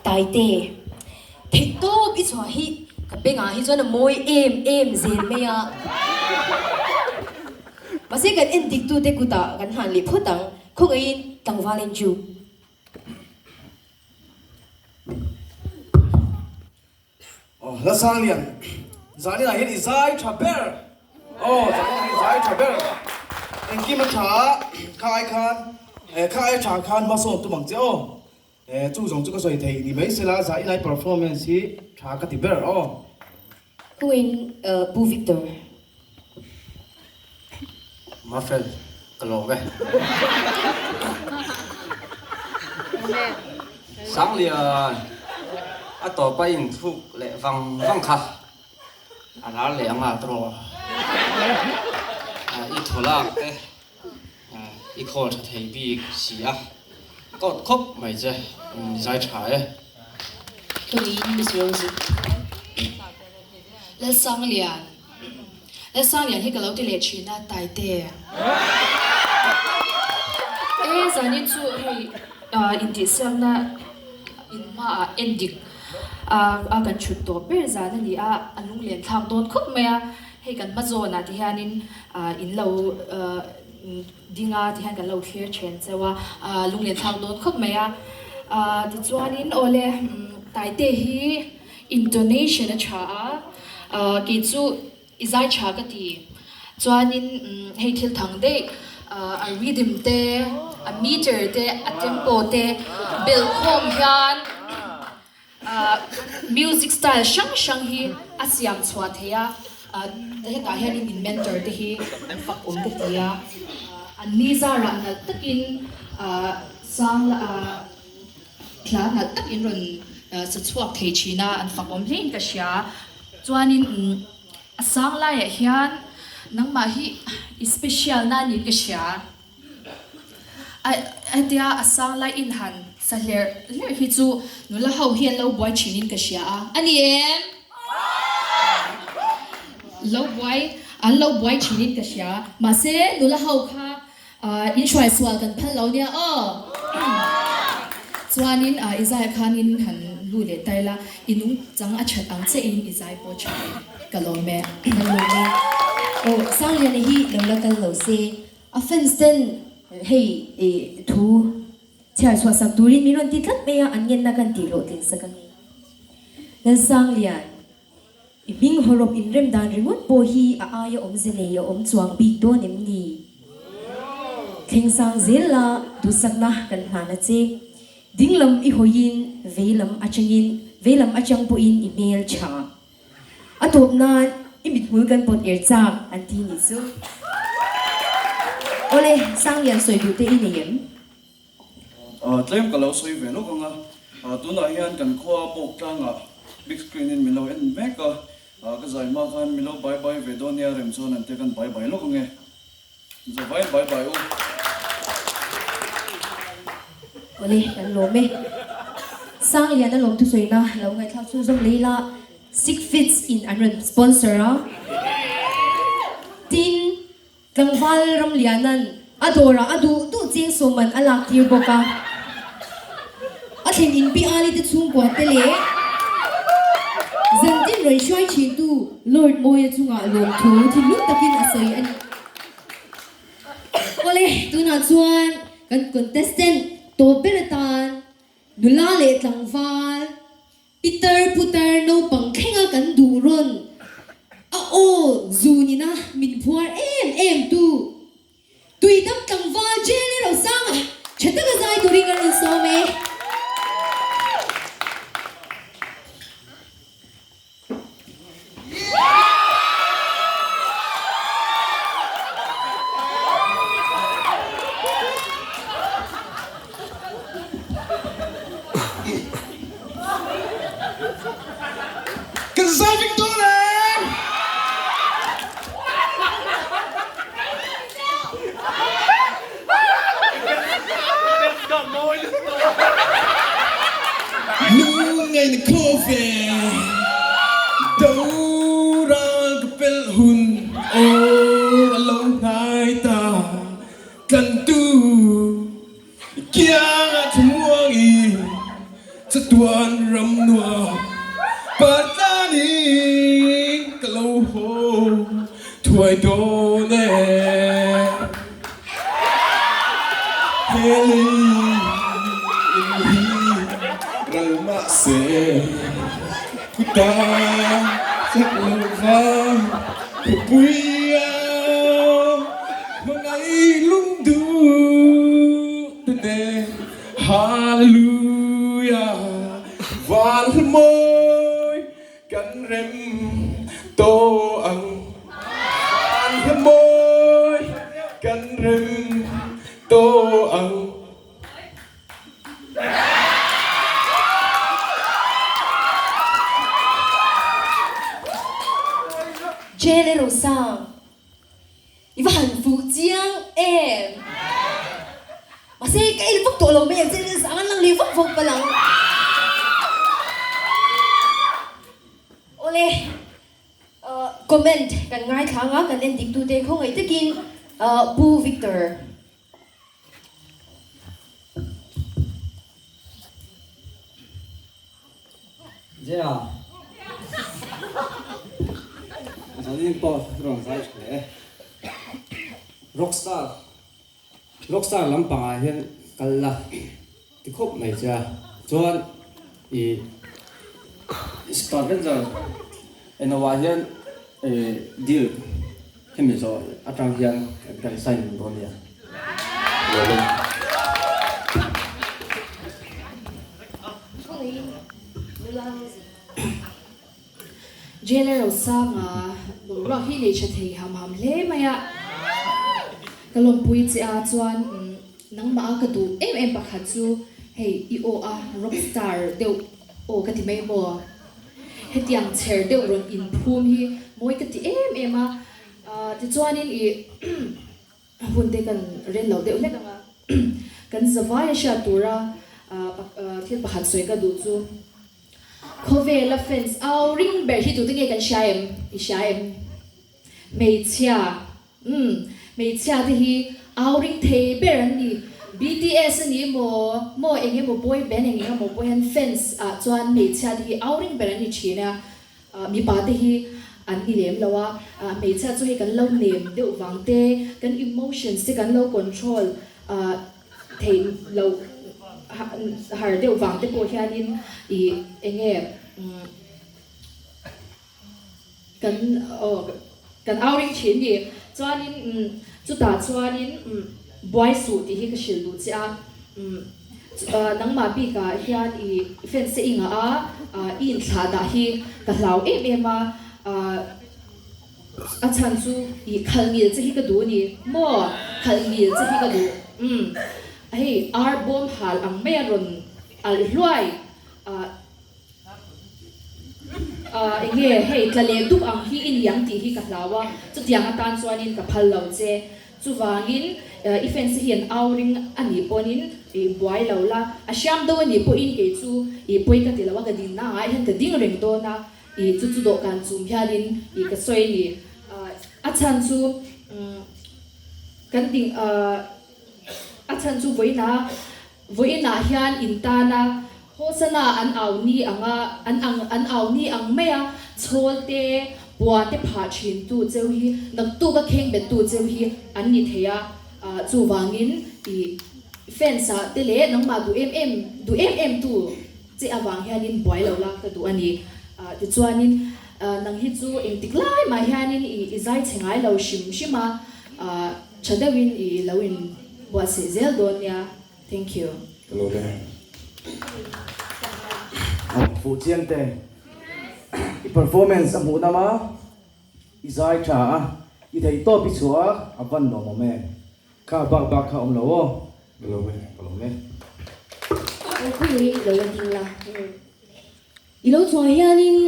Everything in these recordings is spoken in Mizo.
Taite, theihtawp i chhuah hi ka bengah hi chuan a mawi em em zel mai a. Mahse kan en diktute kutah kan hlan leh phawt ang, khawngaihin tlangval en chu. Aw hla sang lian zanin ah hian i zai tha ber aw zanin ah hian i zai tha ber engkim a tha a kha ai khan eh kha ai tha khan hmasawn tum ang che aw eh chu zawng chu ka sawi thei ni mai sela zain ai performance hi tha ka ti ber aw. Kawngin Pu Victor. Mafel, ka lawm e. Sanglian, a tawp a inthluk leh vang vang kha a lar leh anga tawh. I thaw lak te i khawl tha thei bik si a, ka awt khawp mai che, zai tha e. Kawngin Miss Rosie. Lalsanglian. Lalsanglian hi ka lo ti leh thin a, Taite. E zanin chu hei intihsiakna in hmaah endik a kan chhut tawh ber zan a ni a, a lunglen thlak dawn khawp mai a, hei kan hma zawnah ti hianin in lo ding a ti hian kan lo thlir then cheu a, lunglen thlak dawn khawp mai a, tichuanin awle Taite hi Intonation a tha a, kei chu i zai tha ka ti. Chuanin hei thil thang daih, a rhythm te, a meter te, a tempo te belh khawm hian music style hrang hrang hi a siam chhuah thei a. Hetah hianin in mentor te hi an fak awm ka ti a, an ni zarah nalh takin sang la. Hla nalh tak in rawn sa chhuak thei thin a, an fak awm hlein ka hria. Chuanin a sang laiah hian nangmah hi i special na niin ka hria. A hetia a sang lai in han sa hlerh hlerh hi chu nula ho hi an lo buai thinin ka hria a, a ni em? Lo buai, an lo buai thinin ka hria. Mahse nula ho kha In hruai sual kan phal lo nia aw. Chuanin i zai khanin han lu leh tai la, i nung chang a that ang che in i zai pawh tha e. Ka lawm e. Ka lawm e. Aw Sangliana hi lo la kal lo se, a fans ten hei thu chhiar chhuah sak turin min rawn ti tlat mai a, an ngenna kan tih hlawhtling sak a ni. Lalsanglian. I hming hawrawp inrem dan ringawt pawh hi a aia awmze nei a awm chuang bik dawn em ni? Thleng sang zel la duhsakna kan hlan a che. Ding lam i hawiin vei lam atangin vei lam atang pawhin i hmel tha. A tawp nan i mithmul kan pawt er chak an ti nih chu. Awle, Sanglian sawi duh te i nei em? Tlem ka lo sawi ve lawk ang a, tunah hian kan khua bawk tlangah big screen in min lo en mek a, ka zai hma khan min lo bye bye ve dawn nia rem chuan an te kan bye bye lawk ang e, zavaiin bye bye u. Awle kan lawm e. Sangliana lawm thusawina lo ngaihthlak chhunzawm lei la Sick Fits in an rawn sponsor a, tin Tlangval Ramliana'n a dawrah a duh duh cheng sawman a lak tir bawk a. A thlen in Pi Ali te chhungkua te leh zantin rawn hruai thintu Lord Mawia chungah lawmthu thinlung takin a sawi a ni. Awle, tunah chuan. Kan contestant tawp ber atan nula leh tlangval pitar putar naupang thlenga kan duh rawn a aw zunina min phuar em em tu Tuidam tlangval Jane Rosanga tha taka zai turin ka rawn sawm e. Kan zai vek dawn em? Lungngaihna khawvel doral ka pelh hun aw a lo hnai ta tlantu kiangah thlamuangin chatuan ram nuam Patlanin ka lo haw thuai dawn e. He lei in hi ral mah se kuta chak lo va khawpui a hmangaih lungduh te nen Hallelujah Van hlamawi kan rem tawh ang Van hlamawi kan rem tawh ang. Jele Rosang, I va han fuh chiang em? Mahse ka en vak tawh lo mai ang che, zang an lang leh vak vak palh ang. Awle, comment kan ngaithla anga kan en dik tute khawngaih takin Pu Victor. Zia, zanin pawh rawn zai tha hle. Rockstar, Rockstar lampangah hian kal la ti khawp mai che a. Chuan i Scavenger enoah hian deal hemi zawh atang hian kan sign dawn nia. Jailer Rosanga boruak hi nei tha thei ham ham hle mai a, ka lawmpui che a chuan nangmah a ka duh em em pakhat chu hei i aw a rock star deuh aw ka ti mai maw hetiang chher deuh rawn inphum hi mawi ka ti em em a tichuanin i A hun te kan rel lo deuh hlek ang a, kan zavai a hriat tura thil pakhat sawi ka duh chu khawvela fans au ring ber hi tute nge kan hria em? I hria em? Hmeichhia, umm, hmeichhia te hi au ring thei ber an ni. BTS a ni emaw, maw eng emaw boy band eng eng emaw pawh hian fans ah chuan hmeichhia te hi au ring ber an ni thin a. Mipa te hi an ni lem lo a, hmeichhia chu hei kan lo nem deuh vang te, kan emotions te kan lo control theih loh har deuh vang te pawh hianin ih eng nge kan aw kan au ring thin ni. Chuanin chutah chuanin buai suh tih hi ka hrilh duh che a. Nangmah bikah hian i fans te i ngah a, i inthlah dah hi ka hlau em em a, a chhan chu i khalh ngil che hi ka duh a ni maw, khalh ngil che hi ka duh, umm hei ar bawm hal ang mai a rawn alh hluai. Eng nge hei tla leh dup ang hi i ni ang tih hi ka hlau a, chutiang atan chuanin ka phal lo che. Chuvangin i fans te hi an au ring a nih pawhin i buai lo la, a hriam do a nih pawhin kei chu i pawi ka ti lo a, ka dinna ah hian ka ding reng dawn a, i chu chu dawhkan chum hianin i ka sawi a ni. A chhan chu kan ding a chhan chu vawiinah Vawiinah hian in tana Hosana an au ni ang a, an ang an au ni ang mai a, chhawl te, pua te phah thin tu cheu hi, naktuk a kheng bet tu cheu hi an ni thei a, chuvangin i. Fans ah te leh nangmah duh em em duh em em tu che avang hianin buai lo la ka duh a ni. Tichuanin nang hi chu engtik lai mah hianin i i zai chhe ngai lo hrim hrim a, tha deuhin i lo in buatsaih zel dawn nia. Thank you. Ka lo le. Fuh chiang te. I performance a hmuh nam a, i zai tha a, i thei tawp i chhuah a, a van nuam awm em. Kha bak bak kha awm lo aw. Ka lo e, ka lo e. Aw khawi lo la ding la. I lo chhuah hianin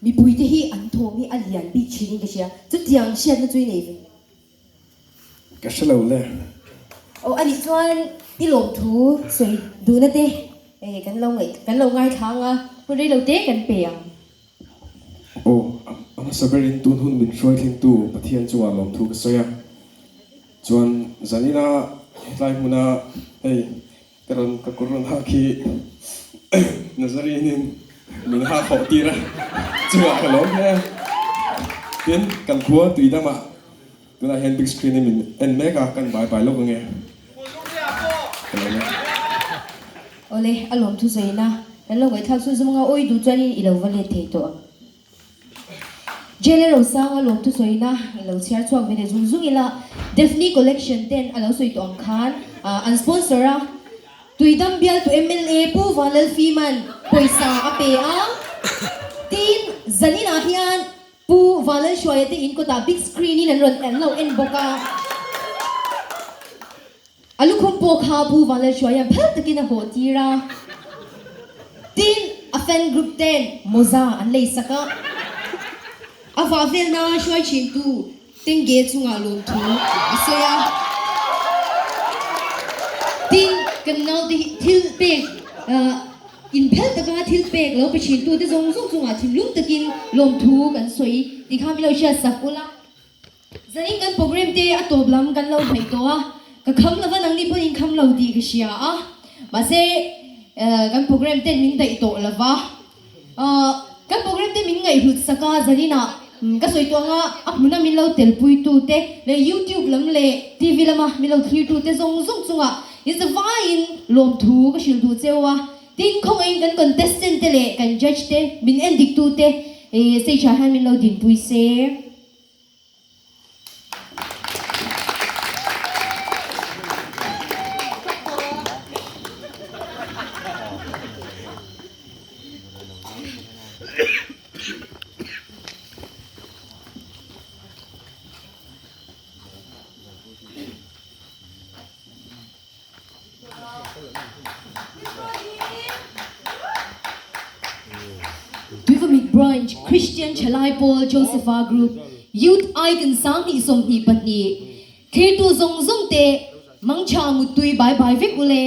mipuite hi an thawm hi a lian bik thin in ka hria. Chutiang hriatna chu i nei ve. Ka hre lo le. Aw a nih chuan i lawmthu sawi duhna te kan lo ngaih kan lo ngaithla ang a, hun rei lo te kan pe ang. Aw, a hmasa berin tun hun min hruai thlengtu Pathian chungah lawmthu ka sawi a, chuan zanina hetlai hmuna hei Ka rawn ka kawr rawn hak hi Nazarene in min hak hawh tir a, chungah ka lawm hle a. Tin, kan khua tui damah tunah hian big screen in min en mek a, kan bai bai lawk ange. Ka lawm e. Awle, a lawm thusawiin a, kan lo ngaihthlak chhun zawng a, awi duh chuanin i lo va let thei tawh ang. Jele Rosanga lawmthu sawina i lo chhiar chhuak ve leh zung zung ila, Daphne Collection ten a lo sawi tawh ang khan an sponsor a, Tuidam bialtu mla Pu Vanlalfiman pawisa a pe a, tin zaninah hian Pu Vanlalhruaia te in kawtah big screen in an rawn an lo en bawk a. A lukhum pawh kha Pu Vanlalhruaia'n phal takin a hawh tir a, tin a fan group ten mawza an lei sak a, a vah velna hruai thintu Tengge chungah lawmthu a sawi a, tin kan naute hi thil pek inphal taka thil pek lo pe thintute zawng zawng chungah thinlung takin lawmthu kan sawi tih kha min lo hriat sak ula. Zanin kan program te a tawp lam kan lo hnaih tawh a, ka kham lova nangni pawhin kham lo tih ka hria a, mahse kan program ten min daih tawh lova, kan program te min ngaihhlut sak a, zaninah ka sawi tawh anga a hmuna min lo telpui tu te leh youtube lam leh TV lama min lo thlir tu te zawng zawng chungah inzavaiin lawmthu ka hrilh duh cheu a, tin khawngaihin kan contestant te leh kan judge te min endik tu te stage ah hian min lo dinpui se. Tuivamit Branch Christian Thalai Pawl Josepha Group Youth Icon 2022 Thirtu zawng zawng te mangtha muttui bai bai vek ule.